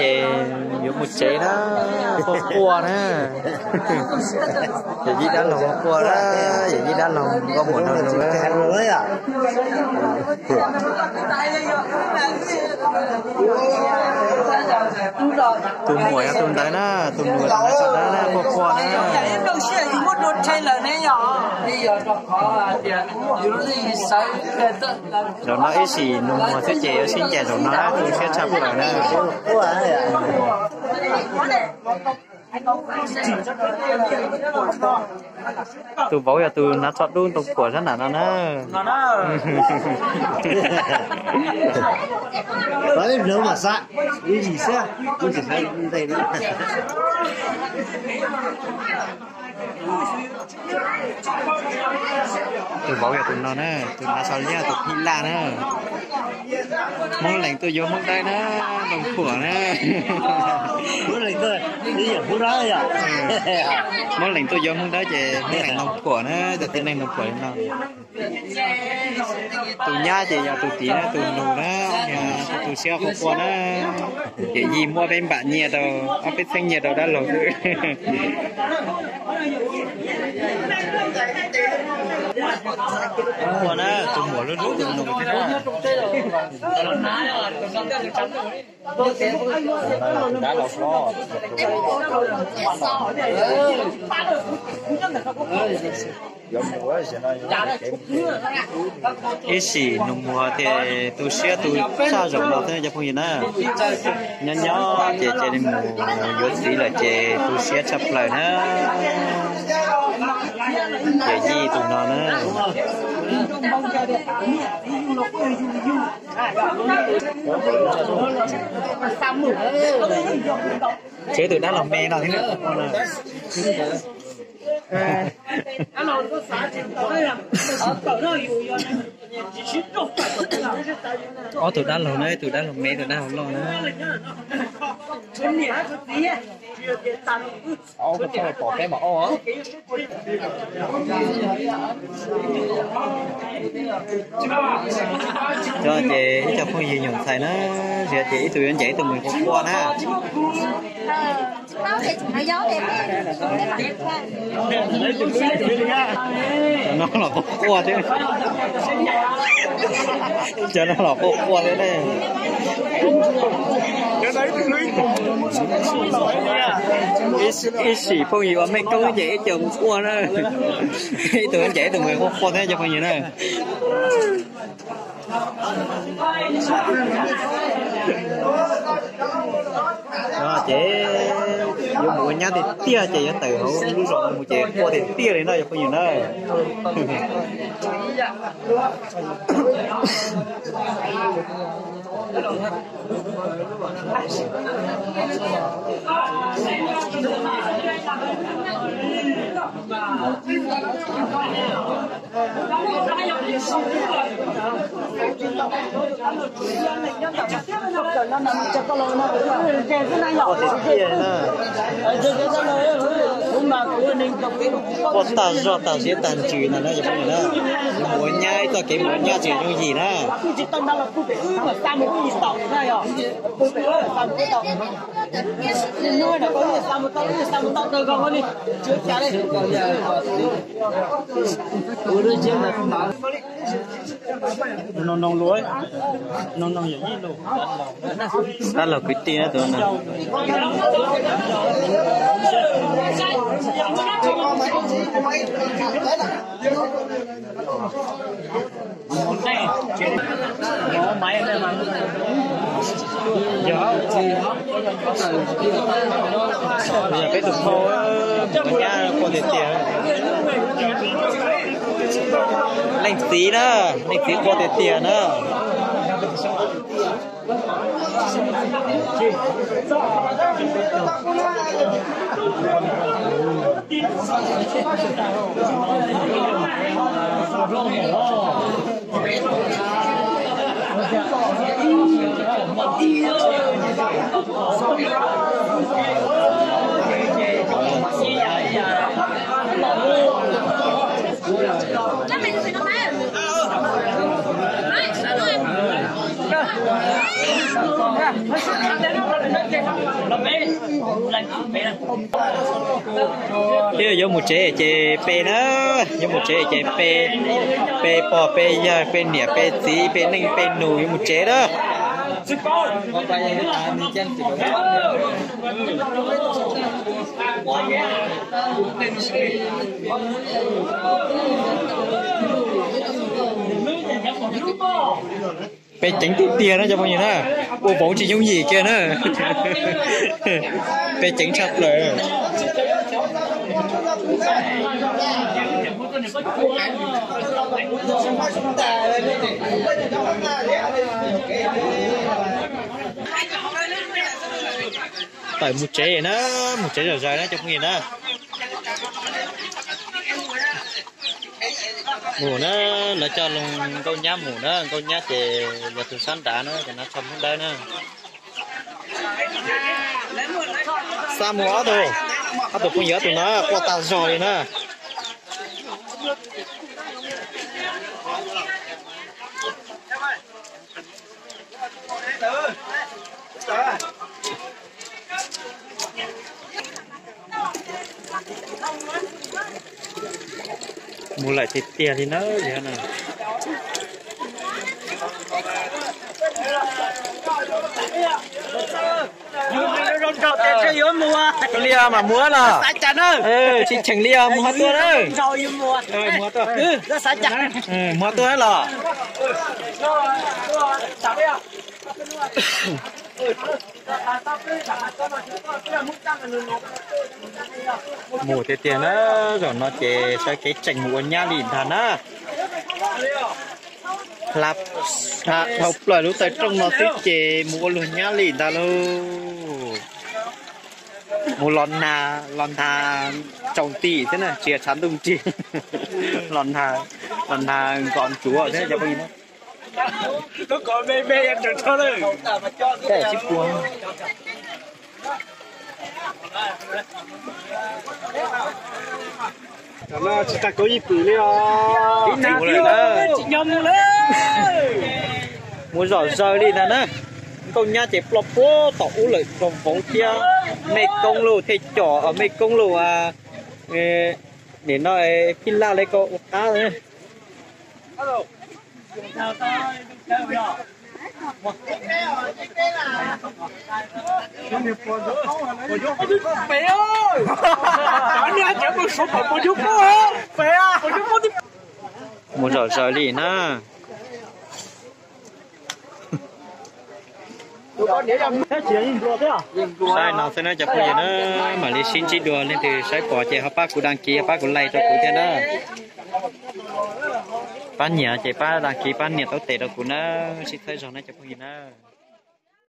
Ces yuav mus tsev na, quaj quaj na. Yawm yij dab laug quaj na, yawm yij dab laug nkauj muam no nug na. Tus muam yog tus ntawd na, tus nus yog tus ntawd na, quaj quaj na. Zaum no ib sim nus muag xwb ces yuav sib ncaim zaum no na, tu siab tshaj plaws na. Tus vauv yog tus hnav tsho dub ntoo phuam sab nram no na. Tus vauv yog tus no na, tus hnav tsho liab tus phij laj na. Hmoob Lees tuaj yuav Hmoob Dawb na, ntoo phuam na. Hmoob Lees tuaj yuav Hmoob Dawb ces Hmoob Lees ntoo phuam na, cov tib neeg ntoo phuam li no. Tus nyab ces yog tus tid na, tus nus na, tu siab quaj quaj na. Ces yij muab peb npam nyiaj rau, ob peb txheeb nyiaj rau dab laug xwb. Quaj na, tus muam hlub hlub tus nus thiab na. Tus dab laug hlob. Ib sim nus muag tias tu siab tu tshaj zaum no xwb cov phooj ywg na. Nyob nyob ces cia li mus yuav txiv lawm ces tu siab tshaj plaws na. Ces yij tus no na. Tsev tus dab laug me no thiab. Ob tug dab laug na, ib tug dab laug me, ib tug dab laug loj na. Pom peb mas ob. Cov ces ib co phooj ywg nyuam ntxhais na, ces ib tug yuav ncaim ib tug mus quaj quaj na. Cov no los quaj quaj thiab. Cov no los quaj quaj thiab ne. Ib sim phooj ywg ua mej koob ces ib co mus quaj na. Ib tug ncaim ib tug mus quaj quaj thiab cov phooj ywg na. Ces yuav mus ua nyab tiag tiag ces yuav tawm hauv lub zos mus ces quaj tiag tiag li no cov phooj ywg na. Quaj tag zog tag zia tag ntsws no na cov phooj ywg na. Yuav mus ua nyab ib txoj kev mus ua nyab tsis yooj yim na. Dab laug kwv tij na tus no. Yog peb tus phauj, mus nyab quaj tiag tiag. Leej txiv na, leej txiv quaj tiag tiag na. Thiab yuav mus tsev ces pe na, yuav mus tsev ces pe, pe pog pe yawg pe niam pe txiv pe neej pe nus yuav mus tsev na. Pe ceev tiag tiag na cov phooj ywg na, ua vauv tsis yooj yim kiag na. Pe ceev tshaj plaws. Tawm mus tsev na, mus tsev zom zaws na cov phooj ywg na. Mus na, lawv coj nkauj nyab mus na, nkauj nyab ces yog tus sab nrad na, ces no tso Hmoob Dawb na. Xa mus ob tug, ob tug phooj ywg ob tug no quaj tag zog li na. Mus lawm tiag tiag li na. Li mas muab los, tsis cheem li os, mus ho tuaj na. Mus ho tuaj los. Mus tiag tiag na, zaum no ces sawv kev tseem mus ua nyab li ntag na. Hla dhau plaws lub taw rooj no xwb ces mus ua luag nyab li ntag lauj. Mus los nag los nag tsaus nti xwb na, tsis yog tshav ntuj nrig, los nag, los nag nkos ntsuav thiab cov phooj ywg. Tsis tas kauv ib pwm li os. Mus zom zaws li ntag na. Nkauj nyab ces ploj puag tom ub lawm, rau vauv thiab mej koob lauj, thiaj com mej koob lauj. Nim no phij laj li ko ua qab. Mus zom zaws li na. Saib no xwb na cov phooj ywg na, mam li sib ntsib dua, leej twg saib pom ces ho pab kuv đăng ký, pab kuv like rau kuv thiab na. Pab nyiam ces pab đăng ký, pab nias taub tes rau kuv na, sib txhawb zog na cov phooj ywg na.